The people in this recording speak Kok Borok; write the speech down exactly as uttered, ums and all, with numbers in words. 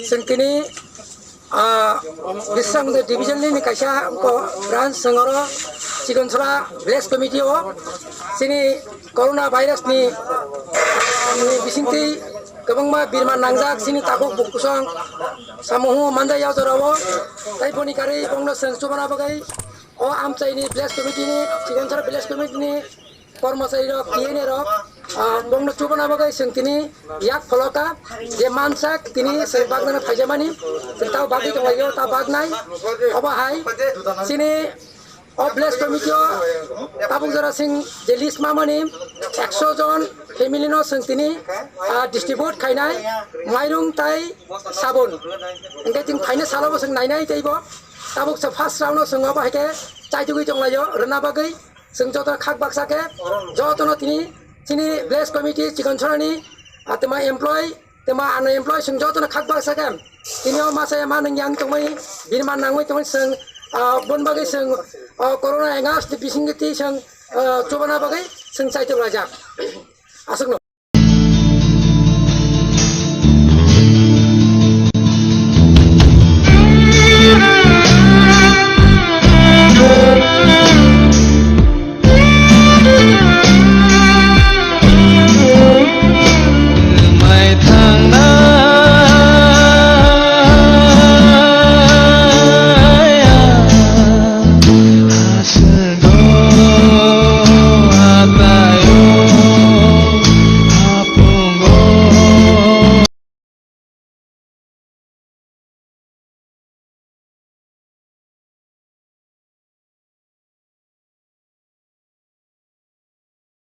Chwng tini, ah, Bisramganj division ni kaisa ko branch chwng oro Chikonchara village committee o chini corona virus ni, ah, ni bisingtwi kwbangma birman nangjak chini takhuk bukhuk kusong samungo manjak ya jorao, tai boni karwi bongno chwng chubana bagwi o amchaini village committee ni, Chikonchara village committee ni kormochari rok, T N A rok, ah, bongno chubana bagwi chwng tini yak pholoka je mansak tini chwng bagna phaijamani, chwng tao bagwi tonglaio, ta bagnai. Obo hai chini o village committee o tabuk jora chwng je list mamani ekso jon family no chwng tini, ah, distribute khainai mairung tai sabun. Hingke chwng phaina salo bo chwng nainai teibo. Tabuk sa first round o chwng obo hai khe chaitugwi tonglaio rwna bagwi. Chwng joto khak baksa khe jotono tini chini village committee Chikonchara ni, ah, twma employee, twma unemployee chwng jotono khak baksa khe tini o masa ma nung yang tongmani birman nangwi tongmani chwng, ah, bon bagwi chwng, ah, corona engas ni bisingtwi chwng, ah, chubana bagwi chwng chaituglaijak. Aswkno.